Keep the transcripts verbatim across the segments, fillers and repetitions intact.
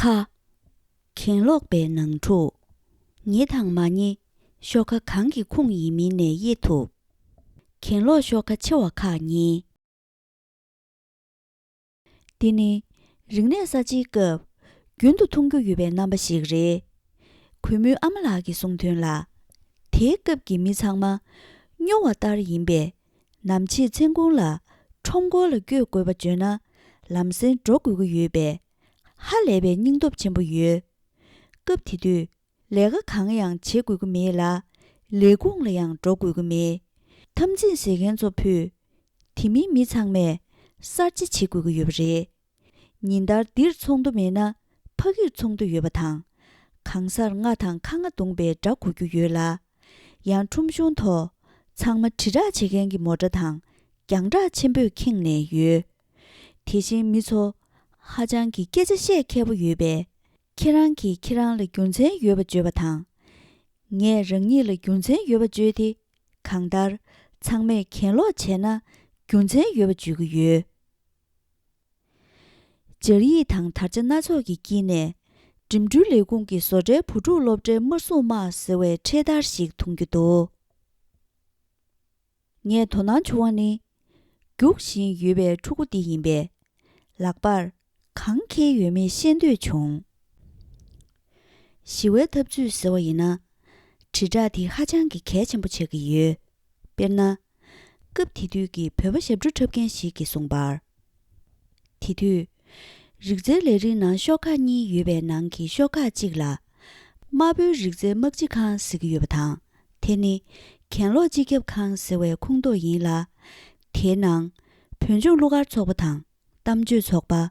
ཁ། གྱེན་ལོག་པའི་ནང་འཁྲུག། ཉེ་དང་མ་ཉེ། ཤོག་ཁ་གང་གི་ཁུངས་ཡིན་མིན་ནས་དབྱེ་ཐུབ། གྱེན་ལོག་ཤོག་ཁ་ཆེ་བ་ཁག་གཉིས། འདི་ནི་རིག་གནས་གསར་བརྗེའི་སྐབས་རྒྱུན་དུ་མཐོང་རྒྱུ་ཡོད་པའི་རྣམ་པ་ཞིག་རེད། གུས་མོའི་ཨ་མ་ལགས་ཀྱིས་གསུངས་དོན་ལ། དེའི་སྐབས་ཀྱི་མི་ཚང་མ་སྨྱོ་བ་ལྟར་ཡིན་པས། ནམ་ཕྱེད་མཚན་གུང་ལ་ཁྲོམ་སྐོར་ལ་བསྐྱོད་དགོས་པ་བརྗོད་ན་ལམ་སེང་འགྲོ་དགོས་ཀྱི་ཡོད་པས། ཧ་ལས་པའི་སྙིང་སྟོབས་ཆེན་པོ་ཡོད། སྐབས་དེ་དུས་ལས་ཀ་གང་ཡང་བྱེད་དགོས་ཀྱི་མེད་ལ། ལས་ཁུངས་ལ་ཡང་འགྲོ་དགོས་ཀྱི་མེད། འཐབ་འཛིང་བྱེད་མཁན་ཚོ་ཕུད། དེ་མིན་མི་ཚང་མས་གསར་བརྗེ་བྱེད་དགོས་ཀྱི་ཡོད་པ་རེད། ཉིན་ལྟར་འདིར་ཚོགས་འདུ་མེད་ན་ཕ་གིར་ཚོགས་འདུ་ཡོད་པ་དང་། གང་སར་རྔ་དང་ཁ་རྔ་བརྡུངས་པའི་སྒྲ་གོ་རྒྱུ་ཡོད་ལ། ཡང་ཁྲོམ་གཞུང་ཐོག་ཚང་མ་དྲིལ་བསྒྲགས་བྱེད་མཁན་གྱི་མོ་ཊ་དང་རྒྱང་བསྒྲགས་ཆེན་པོས་ཁེངས་ནས་ཡོད། དེ་བཞིན་མི་ཚོ་ཧ་ཅང་གི་སྐད་ཆ་བཤད་མཁས་པོ་ཡོད་པས། ཁྱེད་རང་གིས་ཁྱེད་རང་ལ་རྒྱུ་མཚན་ཡོད་པ་བརྗོད་པ་དང་། ངས་རང་ཉིད་ལ་རྒྱུ་མཚན་ཡོད་པ་བརྗོད་དེ། གང་ལྟར་ཚང་མས་གྱེན་ལོག་བྱས་ན་རྒྱུ་མཚན་ཡོད་པ་བརྗོད་ཀྱི་ཡོད། སྦྱར་ཡིག་དང་དར་ཆ་སྣ་ཚོགས་ཀྱི་དཀྱིལ་ནས། འགྲིམ་འགྲུལ་ལས་ཁུངས་ཀྱི་བཟོ་གྲྭའི་བུ་ཕྲུག་སློབ་གྲྭའི་དམར་སྲུང་དམག་ཟེར་བའི་འཕྲེད་དར་ཞིག་མཐོང་རྒྱུ་འདུག། ངས་དོ་སྣང་བྱུང་བ་ནི། རྒྱུག་བཞིན་ཡོད་པའི་ཕྲུ་གུ་འདི་ཡིན་པས། ལག་པར་གང་འཁྱེར་ཡོད་མེད་ཤེས་འདོད་བྱུང་། ཞི་བའི་འཐབ་རྩོད་ཟེར་བ་ཡིན་ན། དྲིལ་བསྒྲགས་དེ་ཧ་ཅང་གི་གལ་ཆེན་པོ་ཆགས་ཀྱི་ཡོད། དཔེར་ན། སྐབས་དེ་དུས་ཀྱི་བོད་པ་ཞབས་བྲོ་འཁྲབ་མཁན་ཞིག་གིས་གསུངས་པར། དེ་དུས། རིག་རྩལ་ལས་རིགས་ནང་ཤོག་ཁག་གཉིས་ཡོད་པའི་ནང་གི་ཤོག་ཁག་གཅིག་ལ། དམར་པོའི་རིག་རྩལ་དམག་སྤྱི་ཁང་ཟེར་གྱི་ཡོད་པ་དང་། དེ་ནི་གྱེན་ལོག་སྤྱི་ཁྱབ་ཁང་ཟེར་བའི་ཁོངས་གཏོགས་ཡིན་ལ། དེའི་ནང་བོད་ལྗོངས་གླུ་གར་ཚོགས་པ་དང་། གཏམ་བརྗོད་ཚོགས་པ།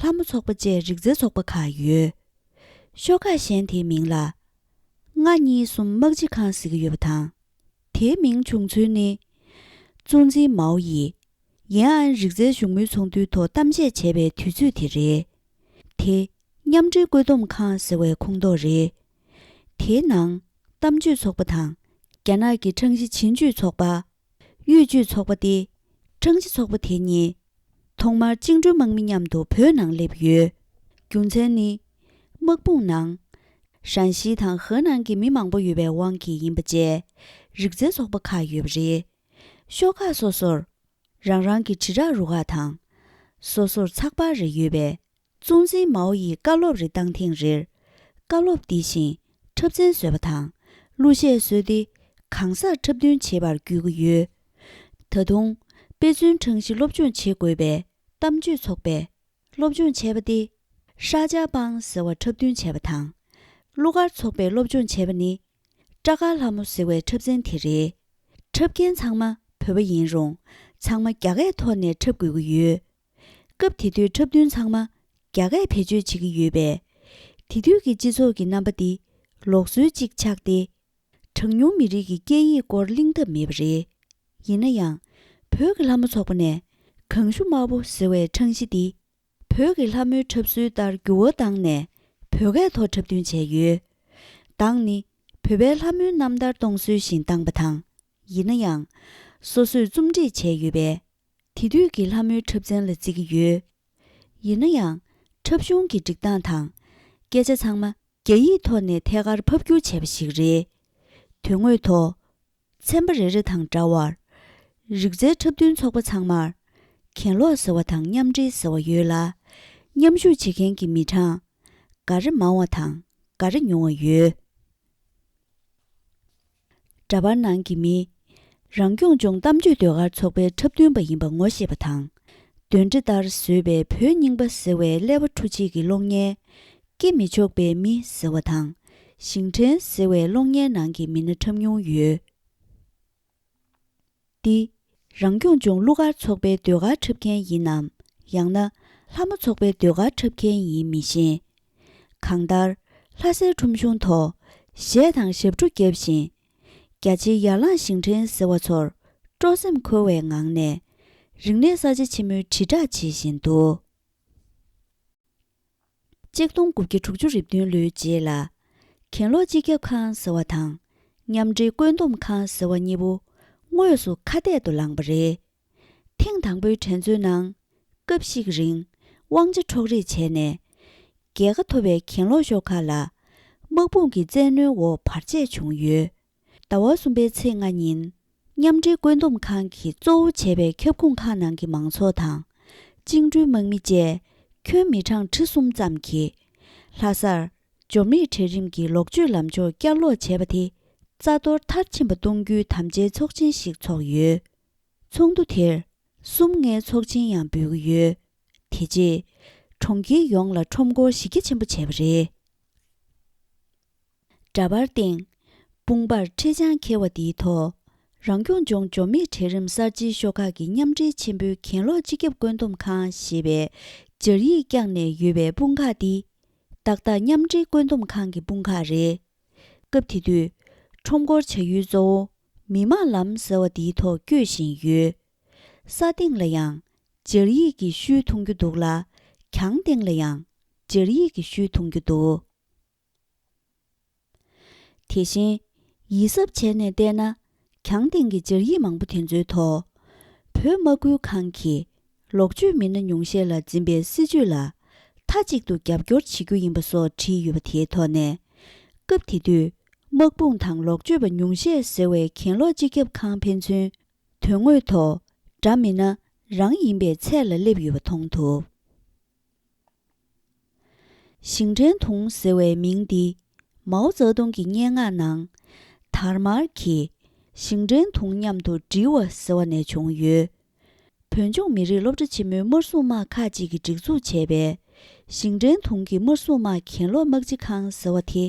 ལྷ་མོ་ཚོགས་པ་བཅས་རིག་རྩལ་ཚོགས་པ་ཁག་ཡོད། ཤོག་ཁག་གཞན་དེའི་མིང་ལ། ལྔ་གཉིས་གསུམ་དམག་སྤྱི་ཁང་ཟེར་གྱི་ཡོད་པ་དང་། དེའི་མིང་བྱུང་ཚུལ་ནི། གཙོ་འཛིན་མའོ་ཡིས། ཡན་ཨན་རིག་རྩལ་བཞུགས་མོལ་ཚོགས་འདུའི་ཐོག་གཏམ་བཤད་བྱས་པའི་དུས་ཚོད་དེ་རེད། དེ། མཉམ་འབྲེལ་བཀོད་འདོམས་ཁང་ཟེར་བའི་ཁོངས་གཏོགས་རེད། དེའི་ནང་། གཏམ་བརྗོད་ཚོགས་པ་དང་། རྒྱ་ནག་གི་ཁྲང་ཞི་བྱིན་ཇུས་ཚོགས་པ། དབྱུས་ཇུས་ཚོགས་པ་སྟེ། ཁྲང་ཞི་ཚོགས་པ་དེ་གཉིས། ཐོག་མར་བཅིངས་འགྲོལ་དམག་མི་མཉམ་དུ་བོད་ནང་སླེབས་ཡོད། རྒྱུ་མཚན་ནི། དམག་དཔུང་ནང་། ཧྲན་ཞི་དང་ཧེ་ནན་གྱི་མི་མང་པོ་ཡོད་པའི་དབང་གིས་ཡིན་པ་བཅས། རིག་རྩལ་ཚོགས་པ་ཁག་ཡོད་པ་རེད། ཤོག་ཁག་སོ་སོར། རང་རང་གི་དྲིལ་བསྒྲགས་རུ་ཁག་དང་། སོ་སོར་ཚགས་པར་རེ་ཡོད་པས། གཙོ་འཛིན་མའོ་ཡིས་བཀའ་སློབ་རེ་བཏང་ཐེངས་རེར། བཀའ་སློབ་འདི་བཞིན་འཁྲབ་ཚན་བཟོས་པ་དང་། གླུ་གཞས་བཟོས་ཏེ། གང་སར་འཁྲབ་སྟོན་བྱེད་པར་བསྐུལ་གྱི་ཡོད། ད་དུང་། དཔེ་མཚོན་ཁྲང་ཞི་སློབ་སྦྱོང་བྱེད་དགོས་པས། གཏམ་བརྗོད་ཚོགས་པས། སློབ་སྦྱོང་བྱས་པ་སྟེ། ཧྲ་ཅ་པང་ཟེར་བ་འཁྲབ་སྟོན་བྱས་པ་དང་། གླུ་གར་ཚོགས་པས་སློབ་སྦྱོང་བྱས་པ་ནི། སྐྲ་དཀར་ལྷ་མོ་ཟེར་བའི་འཁྲབ་ཚན་དེ་རེད། འཁྲབ་མཁན་ཚང་མ་བོད་པ་ཡིན་རུང་། ཚང་མ་རྒྱ་སྐད་ཐོག་ནས་འཁྲབ་དགོས་ཀྱི་ཡོད། སྐབས་དེ་དུས་འཁྲབ་སྟོན་ཚང་མ་རྒྱ་སྐད་བེད་སྤྱོད་བྱེད་ཀྱི་ཡོད་པས། དེ་དུས་ཀྱི་སྤྱི་ཚོགས་ཀྱི་རྣམ་པ་འདི་ལུགས་སྲོལ་གཅིག་ཆགས་ཏེ། གྲངས་ཉུང་མི་རིགས་ཀྱི་སྐད་ཡིག་སྐོར་གླེང་ཐབས་མེད་པ་རེད། ཡིན་ན་ཡང་། བོད་ཀྱི་ལྷ་མོ་ཚོགས་པ་ནས་གངས་ཤུ་དམར་པོ་ཟེར་བའི་ཁྲང་ཞི་འདི། བོད་ཀྱི་ལྷ་མོའི་འཁྲབ་སྲོལ་ལྟར་འགྱུར་བ་བཏང་ནས་བོད་སྐད་ཐོག་འཁྲབ་སྟོན་བྱས་ཡོད། གདངས་ནི་བོད་པའི་ལྷ་མོའི་རྣམ་ཐར་གཏོང་སྲོལ་བཞིན་བཏང་པ་དང་། ཡིན་ན་ཡང་། སོ་སོས་རྩོམ་སྒྲིག་བྱས་ཡོད་པས། དེ་དུས་ཀྱི་ལྷ་མོའི་འཁྲབ་ཚན་ལ་བརྩི་གི་ཡོད། ཡིན་ན་ཡང་། འཁྲབ་གཞུང་གི་སྒྲིག་སྟངས་དང་། སྐད་ཆ་ཚང་མ་རྒྱ་ཡིག་ཐོག་ནས་ཐད་ཀར་ཕབ་བསྒྱུར་བྱས་པ་ཞིག་རེད། དོན་དངོས་ཐོག་ཚན་པ་རེ་རེ་དང་འདྲ་བར། རིག་རྩལ་འཁྲབ་སྟོན་ཚོགས་པ་ཚང་མར། གྱེན་ལོག་ཟེར་བ་དང་མཉམ་འབྲེལ་ཟེར་བ་ཡོད་ལ། མཉམ་ཞུགས་བྱེད་མཁན་གྱི་མི་གྲངས། འགའ་རེ་མང་བ་དང་། འགའ་རེ་ཉུང་བ་ཡོད། འདྲ་པར་ནང་གི་མི། རང་སྐྱོང་ལྗོངས་གཏམ་བརྗོད་ཟློས་གར་ཚོགས་པའི་འཁྲབ་སྟོན་པ་ཡིན་པ་ངོ་ཤེས་པ་དང་། འདོན་འདྲ་ལྟར་བཟོས་པའི་བོད་རྙིང་པ་ཟེར་བའི་ཀླད་པ་འཁྲུ་བྱེད་ཀྱི་གློག་བརྙན། སྐྱེ་མི་ཆོག་པའི་མི་ཟེར་བ་དང་། ཞིང་བྲན་ཟེར་བའི་གློག་བརྙན་ནང་གི་མི་སྣ་འཁྲབ་མྱོང་ཡོད། འདི། རང་སྐྱོང་ལྗོངས་གླུ་གར་ཚོགས་པའི་ཟློས་གར་འཁྲབ་མཁན་ཡིན་ནམ། ཡང་ན། ལྷ་མོ་ཚོགས་པའི་ཟློས་གར་འཁྲབ་མཁན་ཡིན་མི་ཤེས། གང་ལྟར། ལྷ་སའི་ཁྲོམ་གཞུང་ཐོག་གཞས་དང་ཞབས་བྲོ་བརྒྱབ་བཞིན། རྒྱ་ཆེའི་ཡར་ལངས་ཞིང་བྲན་ཟེར་བ་ཚོར་སྤྲོ་སེམས་འཁོལ་བའི་ངང་ནས། རིག་གནས་གསར་བརྗེ་ཆེན་མོའི་དྲིལ་བསྒྲགས་བྱེད་བཞིན་འདུག། ཆིག་སྟོང་དགུ་བརྒྱ་དྲུག་ཅུ་རེ་བདུན་ལོའི་རྗེས་ལ། གྱེན་ལོག་སྤྱི་ཁྱབ་ཁང་ཟེར་བ་དང་། མཉམ་འབྲེལ་བཀོད་འདོམས་ཁང་ཟེར་བ་གཉིས་པོ། དངོས་སུ་ཁ་གཏད་དུ་ལངས་པ་རེད། ཐེངས་དང་པོའི་འགྲན་རྩོད་ནང་། སྐབས་ཤིག་རིང་། དབང་ཆ་འཕྲོག་རེས་བྱས་ནས། རྒྱལ་ཁ་ཐོབ་པའི་གྱེན་ལོག་ཤོག་ཁག་ལ། དམག་དཔུང་གི་བཙན་གནོན་འོག་བར་ཆད་བྱུང་ཡོད། ཟླ་བ་གསུམ་པའི་ཚེས་ལྔ་ཉིན། མཉམ་འབྲེལ་བཀོད་འདོམས་ཁང་གིས་གཙོ་བོ་བྱས་པའི་ཁྱབ་ཁོངས་ཁག་ནང་གི་མང་ཚོགས་དང་། བཅིངས་འགྲོལ་དམག་མི་བཅས་ཁྱོན་མི་གྲངས་ཁྲི་གསུམ་ཙམ་གྱིས། ལྷ་སར་འབྱོར་མེད་གྲལ་རིམ་གྱི་ལོག་སྤྱོད་ལམ་ཕྱོགས་བསྐྱར་ལོག་བྱས་པ་དེ། རྩ་གཏོར་མཐར་ཕྱིན་པ་གཏོང་རྒྱུའི་དམ་བཅའི་ཚོགས་ཆེན་ཞིག་ཚོགས་ཡོད། ཚོགས་འདུ་དེར་གསུམ་ལྔའི་ཚོགས་ཆེན་ཡང་འབུལ་གྱི་ཡོད། དེ་རྗེས་གྲོང་ཁྱེར་ཡོངས་ལ་ཁྲོམ་སྐོར་གཞི་རྒྱ་ཆེན་པོ་བྱས་པ་རེད། འདྲ་པར་སྟེང་། དཔུང་པར་ཁྲི་བྱང་འཁེལ་བ་འདིའི་ཐོག་རང་སྐྱོང་ལྗོངས་འབྱོར་མེད་གྲལ་རིམ་གསར་བརྗེའི་ཤོག་ཁག་གི་མཉམ་འབྲེལ་ཆེན་པོའི་གྱེན་ལོག་སྤྱི་ཁྱབ་བཀོད་འདོམས་ཁང་ཞེས་པའི་སྦྱར་ཡིག་བཀྱགས་ནས་ཡོད་པའི་དཔུང་ཁག་འདི། ཏག་ཏག་མཉམ་འབྲེལ་བཀོད་འདོམས་ཁང་གི་དཔུང་ཁག་རེད། སྐབས་དེ་དུས། ཁྲོམ་སྐོར་བྱ་ཡུལ་གཙོ་བོ། མི་དམངས་ལམ་ཟེར་བ་འདིའི་ཐོག་སྐྱོད་བཞིན་ཡོད། ས་སྟེང་ལ་ཡང་། སྦྱར་ཡིག་གི་ཤུལ་མཐོང་རྒྱུ་འདུག་ལ། གྱང་སྟེང་ལ་ཡང་། སྦྱར་ཡིག་གི་ཤུལ་མཐོང་རྒྱུ་འདུག་དེ་བཞིན། ཡིད་གཟབ་བྱས་ནས་བལྟས་ན། གྱང་སྟེང་གི་སྦྱར་ཡིག་མང་པོ་དེ་ཚོའི་ཐོག་བོད་དམག་ཁུལ་ཁང་གིས། ལོག་སྤྱོད་མི་སྣ་ཉུང་ཤས་ལ་འཛིན་པའི་སྲིད་བྱུས་ལ། མཐའ་གཅིག་ཏུ་རྒྱབ་སྐྱོར་བྱེད་རྒྱུ་ཡིན་པ་སོགས་བྲིས་ཡོད་པ་དེའི་ཐོག་ནས། སྐབས་དེ་དུས། དམག་དཔུང་དང་ལོག་སྤྱོད་པ་ཉུང་ཤས་ཟེར་བའི་གྱེན་ལོག་སྤྱི་ཁྱབ་ཁང་ཕན་ཚུན། དོན་དངོས་ཐོག་འདྲ་མིན་ན་རང་ཡིན་པའི་ཚད་ལ་སླེབས་ཡོད་པ་མཐོང་ཐུབ། ཞིང་བྲན་དུང་ཟེར་བའི་མིང་འདི། མའོ་ཙེ་ཏུང་གི་སྙན་ངག་ནང་། དར་དམར་གྱིས་ཞིང་བྲན་དུང་མཉམ་དུ་སྒྲིལ་བ་ཟེར་བ་ནས་བྱུང་ཡོད། བོད་ལྗོངས་མི་རིགས་སློབ་གྲྭ་ཆེན་མོའི་དམར་སྲུང་དམག་ཁག་ཅིག་གིས་སྒྲིག་འཛུགས་བྱས་པའི། ཞིང་བྲན་དུང་གི་དམར་སྲུང་དམག་གྱེན་ལོག་དམག་སྤྱི་ཁང་ཟེར་བ་དེ།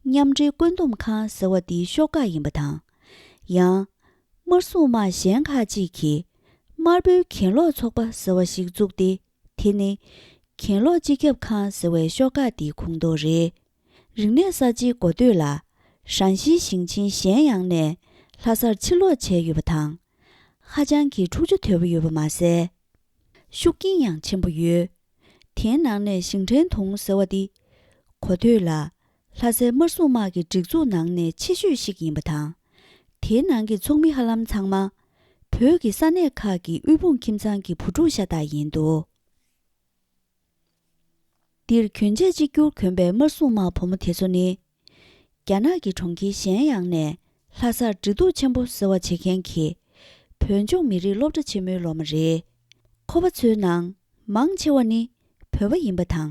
མཉམ་འབྲེལ་བཀོད་འདོམས་ཁང་ཟེར་བ་དེའི་ཤོག་ཁག་ཡིན་པ་དང་། ཡང་། དམར་སྲུང་དམག་གཞན་ཁག་ཅིག་གིས། དམར་པོའི་གྱེན་ལོག་ཚོགས་པ་ཟེར་བ་ཞིག་བཙུགས་ཏེ། དེ་ནི། གྱེན་ལོག་སྤྱི་ཁྱབ་ཁང་ཟེར་བའི་ཤོག་ཁག་དེའི་ཁོངས་གཏོགས་རེད། རིག་གནས་གསར་བརྗེའི་འགོ་སྟོད་ལ། ཧྲན་ཞི་ཞིང་ཆེན་གཞན་ཡང་ནས་ལྷ་སར་ཕྱིར་ལོག་བྱས་ཡོད་པ་དང་། ཧ་ཅང་གི་འཁྲུག་ཆ་དོད་པོ་ཡོད་པ་མ་ཟད། ཤུགས་རྐྱེན་ཡང་ཆེན་པོ་ཡོད། དེའི་ནང་ནས་ཞིང་བྲན་དུང་ཟེར་བ་འདི། གོ་ཐོས་ལ། ལྷ་སའི་དམར་སྲུང་དམག་གི་སྒྲིག་འཛུགས་ནང་ནས་ཆེ་ཤོས་ཤིག་ཡིན་པ་དང་། དེའི་ནང་གི་ཚོགས་མི་ཧ་ལམ་ཚང་མ། བོད་ཀྱི་ས་གནས་ཁག་གི་དབུལ་ཕོངས་ཁྱིམ་ཚང་གི་བུ་ཕྲུག་ཤ་སྟག་ཡིན་འདུག་འདིར་གྱོན་ཆས་གཅིག་གྱུར་གྱོན་པའི་དམར་སྲུང་དམག་བུ་མོ་དེ་ཚོ་ནི། རྒྱ་ནག་གི་གྲོང་ཁྱེར་གཞན་ཡང་ནས་ལྷ་སར་འབྲེལ་གཏུག་ཆེན་པོ་ཟེར་བ་བྱེད་མཁན་གྱི། བོད་ལྗོངས་མི་རིགས་སློབ་གྲྭ་ཆེན་མོའི་སློབ་མ་རེད། ཁོ་པ་ཚོའི་ནང་མང་ཆེ་བ་ནི་བོད་པ་ཡིན་པ་དང་།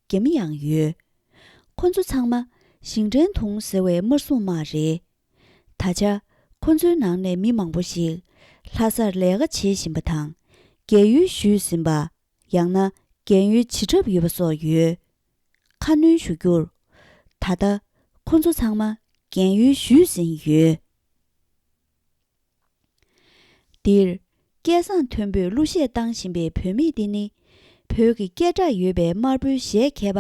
རྒྱ་མི་ཡང་ཡོད། ཁོ་ཚོ་ཚང་མ་ཞིང་བྲན་དུང་ཟེར་བའི་དམར་སྲུང་དམག་རེད། ད་ཆ་ཁོ་ཚོའི་ནང་ནས་མི་མང་པོ་ཞིག་ལྷ་སར་ལས་ཀ་བྱེད་བཞིན་པ་དང་། རྒས་ཡོལ་ཞུས་ཟིན་པ། ཡང་ན་རྒན་ཡོལ་བྱེད་གྲབས་ཡོད་པ་སོགས་ཡོད། ཁ་སྣོན་ཞུ་རྒྱུར། ད་ལྟ་ཁོ་ཚོ་ཚང་མ་རྒན་ཡོལ་ཞུས་ཟིན་ཡོད། འདིར། སྐལ་བཟང་མཐོན་པོས་གླུ་གཞས་བཏང་བཞིན་པའི་བུད་མེད་འདི་ནི། བོད་ཀྱི་སྐད་གྲགས་ཡོད་པའི་དམར་པོའི་གཞས་མཁས་པ་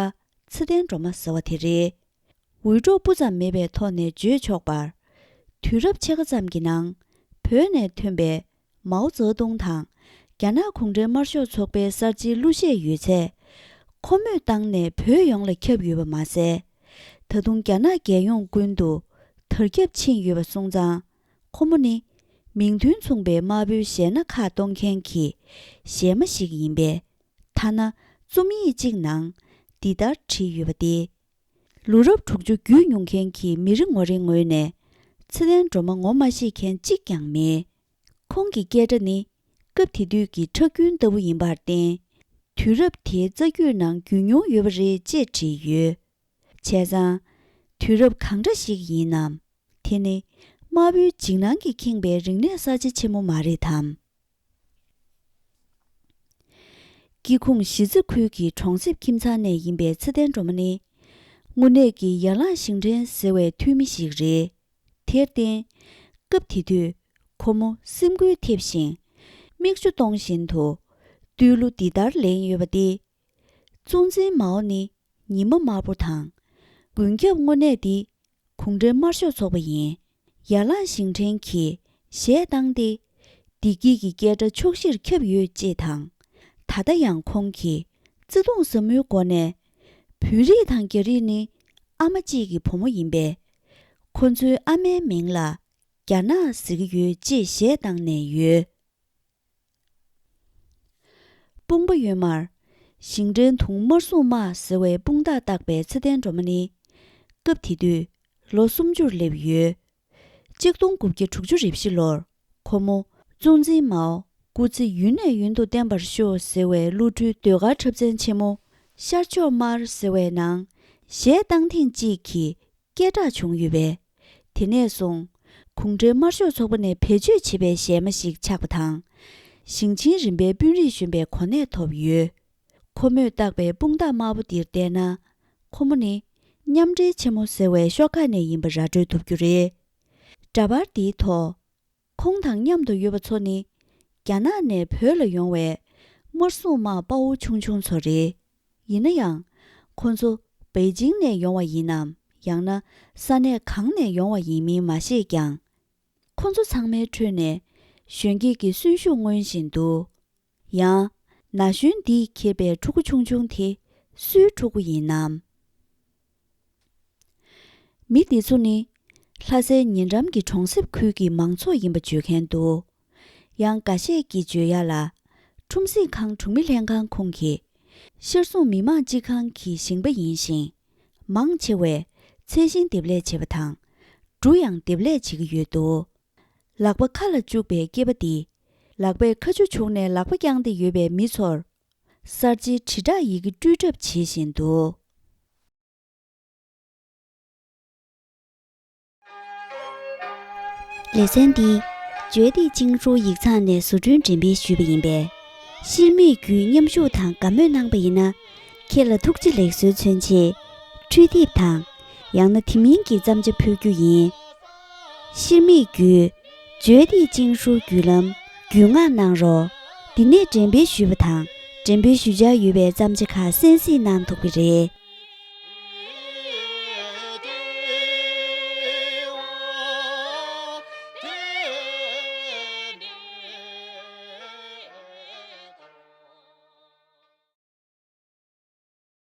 ཚེ་བརྟན་སྒྲོལ་མ་ཟེར་བ་དེ་རེད། འུད་སྒྲོག་སྤུ་ཙམ་མེད་པའི་ཐོག་ནས་བརྗོད་ཆོག་པར། དུས་རབས་ཕྱེད་ཀ་ཙམ་གྱི་ནང་། བོད་ནས་ཐོན་པའི་མའོ་ཙེ་ཏུང་དང་། རྒྱ་ནག་གུང་ཁྲན་དམར་ཤོག་ཚོགས་པའི་གསར་བརྗེའི་གླུ་གཞས་ཡོད་ཚད། ཁོ་མོས་བཏང་ནས་བོད་ཡོངས་ལ་ཁྱབ་ཡོད་པ་མ་ཟད། ད་དུང་རྒྱ་ནག་རྒྱལ་ཡོངས་ཀུན་ཏུ་དར་ཁྱབ་ཕྱིན་ཡོད་པ་སོང་ཙང་། ཁོ་མོ་ནི། མིང་དོན་མཚུངས་པའི་དམར་པོའི་གཞས་སྣ་ཁག་གཏོང་མཁན་གྱི་གཞས་མ་ཞིག་ཡིན་པས། ཐ་ན་རྩོམ་ཡིག་ཅིག་ནང་འདི་ལྟར་བྲིས་ཡོད་པ་སྟེ། ལོ་རབས་དྲུག་ཅུ་བརྒྱུད་མྱོང་མཁན་གྱི་མི་རེ་ངོ་རེའི་ངོས་ནས། ཚེ་བརྟན་སྒྲོལ་མ་ངོ་མ་ཤེས་མཁན་གཅིག་ཀྱང་མེད། ཁོང་གི་སྐད་སྒྲ་ནི་སྐབས་དེ་དུས་ཀྱི་ཁྲག་རྒྱུན་ལྟ་བུ་ཡིན་པར་བརྟེན། དུས་རབས་དེའི་རྩ་རྒྱུད་ནང་རྒྱུས་མྱོང་ཡོད་པ་རེད་ཅེས་བྲིས་ཡོད། བྱས་ཙང་། དུས་རབས་གང་འདྲ་ཞིག་ཡིན་ནམ། དེ་ནི་དམར་པོའི་འཇིགས་སྣང་གིས་ཁེངས་པའི་རིག་གནས་གསར་བརྗེ་ཆེན་མོ་མ་རེད་དམ། སྐྱིད་ཁུངས་གཞིས་རྩེ་ཁུལ་གྱི་གྲོང་གསེབ་ཁྱིམ་ཚང་ནས་ཡིན་པའི་ཚེ་བརྟན་སྒྲོལ་མ་ནི། དངོས་གནས་ཀྱི་ཡར་ལངས་ཞིང་བྲན་ཟེར་བའི་འཐུས་མི་ཞིག་རེད། དེར་བརྟེན། སྐབས་དེ་དུས་ཁོ་མོ་སེམས་འགུལ་ཐེབས་ཤིང་། མིག་ཆུ་གཏོང་བཞིན་དུ་བསྟོད་གླུ་འདི་ལྟར་ལེན་ཡོད་པ་སྟེ། གཙོ་འཛིན་མའོ་ནི་ཉི་མ་དམར་པོ་དང་། མགོན་སྐྱབས་དངོས་གནས་འདི་གུང་ཁྲན་དམར་ཤོག་ཚོགས་པ་ཡིན། ཡར་ལངས་ཞིང་བྲན་གྱིས་གཞས་བཏང་སྟེ། བདེ་སྐྱིད་ཀྱི་སྐད་སྒྲ་ཕྱོགས་བཞིར་ཁྱབ་ཡོད་ཅེས་དང་། ད་ལྟ་ཡང་ཁོང་གིས་བརྩེ་དུང་ཟབ་མོའི་སྒོ་ནས། བོད་རིགས་དང་རྒྱ་རིགས་ནི་ཨ་མ་གཅིག་གི་བུ་མོ་ཡིན་པས། ཁོ་ཚོའི་ཨ་མའི་མིང་ལ་རྒྱ་ནག་ཟེར་གྱི་ཡོད་ཅེས་གཞས་བཏང་ནས་ཡོད། དཔུང་པ་གཡོན་མར། ཞིང་བྲན་དུང་དམར་སྲུང་དམག་ཟེར་བའི་དཔུང་རྟགས་བཏགས་པའི་ཚེ་བརྟན་སྒྲོལ་མ་ནི། སྐབས་དེ་དུས་ལོ་སུམ་ཅུར་སླེབས་ཡོད། གཅིག་སྟོང་དགུ་བརྒྱ་དྲུག་ཅུ་རེ་བཞི་ལོར་ཁོ་མོ་གཙོ་འཛིན་མའོ་སྐུ་ཚེ་ཡུན་ནས་ཡུན་དུ་བརྟན་པར་ཤོག་ཟེར་བའི་གླུ་སྒྲོལ་ཟློས་གར་འཁྲབ་ཚན་ཆེན་མོ་ཤར་ཕྱོགས་དམར་ཟེར་བའི་ནང་གཞས་བཏང་ཐེངས་གཅིག་གིས་སྐད་གྲགས་བྱུང་ཡོད་པས། དེ་ནས་བཟུང་གུང་ཁྲན་དམར་ཤོག་ཚོགས་པ་ནས་བེད་སྤྱོད་བྱེད་པའི་གཞས་མ་ཞིག་ཆགས་པ་དང་། ཞིང་ཆེན་རིམ་པའི་དཔོན་རིགས་གཞོན་པའི་གོ་གནས་ཐོབ་ཡོད། ཁོ་མོས་བཏགས་པའི་དཔུང་རྟགས་དམར་པོ་འདིར་བལྟས་ན། ཁོ་མོ་ནི་མཉམ་འབྲེལ་ཆེན་མོ་ཟེར་བའི་ཤོག་ཁག་ནས་ཡིན་པ་ར་སྤྲོད་ཐུབ་རྒྱུ་རེད། འདྲ་པར་འདིའི་ཐོག་ཁོང་དང་མཉམ་དུ་ཡོད་པ་ཚོ་ནི། རྒྱ་ནག་ནས་བོད་ལ་ཡོང་བའི་དམར་སྲུང་དམག་དཔའ་བོ་ཆུང་ཆུང་ཚོ་རེད། ཡིན་ན་ཡང་། ཁོ་ཚོ་པེ་ཅིང་ནས་ཡོང་བ་ཡིན་ནམ། ཡང་ན་ས་གནས་གང་ནས་ཡོང་བ་ཡིན་མིན་མ་ཤེས་ཀྱང་། ཁོ་ཚོ་ཚང་མའི་ཁྲོད་ནས་གཞོན་སྐྱེས་ཀྱི་གསོན་ཤུགས་མངོན་བཞིན་འདུག་ཡང་། ན་གཞོན་འདིས་འཁྱེར་པའི་ཕྲུ་གུ་ཆུང་ཆུང་དེ་སུའི་ཕྲུ་གུ་ཡིན་ནམ། མི་འདི་ཚོ་ནི་ལྷ་སའི་ཉེ་འགྲམ་གྱི་གྲོང་གསེབ་ཁུལ་གྱི་མང་ཚོགས་ཡིན་པ་བརྗོད་མཁན་འདུག་ཡང་འགའ་ཤས་ཀྱིས་བརྗོད་ཡ་ལ། ཁྲོམ་གཟིགས་ཁང་གྲོང་མི་ལྷན་ཁང་ཁོངས་ཀྱི་ཤར་སྲུང་མི་དམངས་སྤྱི་ཁང་གི་ཞིང་པ་ཡིན་ཞིང་། མང་ཆེ་བས་ཚལ་ཞིང་འདེབས་ལས་བྱེད་པ་དང་། འབྲུ་ཡང་འདེབས་ལས་བྱེད་ཀྱི་ཡོད་འདུག་ལག་པ་ཁ་ལ་བཅུག་པའི་སྐྱེས་པ་འདིས་ལག་པས་ཁ་ཆུ་བྱུགས་ནས་ལག་པ་བརྐྱངས་ཏེ་ཡོད་པའི་མི་ཚོར་གསར་བརྗེའི་དྲིལ་བསྒྲགས་ཡི་གེ་དཀྲོལ་གྲབས་བྱེད་བཞིན་འདུག་ལེ་ཚན་འདི་ཇོས་ཏི་ཅིང་ཧྲུའུ་ཡིག་ཚང་ནས་བཟོ་སྐྲུན་འགྲེམས་སྤེལ་ཞུས་པ་ཡིན་པས། ཤེས་རྨས་བརྒྱུད་མཉམ་ཞུགས་དང་དགའ་མོས་གནང་པ་ཡིན་ན། ཁྱེད་ལ་ཐུགས་རྗེ་ལེགས་གསོལ་མཚོན་ཆེད། འཕྲུལ་དེབ་དང་། ཡང་ན་དེ་མིན་གྱི་བརྩམས་བྱ་ཕུལ་རྒྱུ་ཡིན། ཤེས་རྨས་བརྒྱུད། ཇོས་ཏི་ཅིང་ཧྲུའུ་བརྒྱུད་ལམ་བརྒྱུད་མངགས་གནང་རོགས། འདི་ནས་འགྲེམས་སྤེལ་ཞུས་པ་དང་འགྲེམས་སྤེལ་ཞུ་འཆར་ཡོད་པའི་བརྩམས་བྱ་ཁག་གསན་གཟིགས་གནང་ཐུབ་ཀྱི་རེད།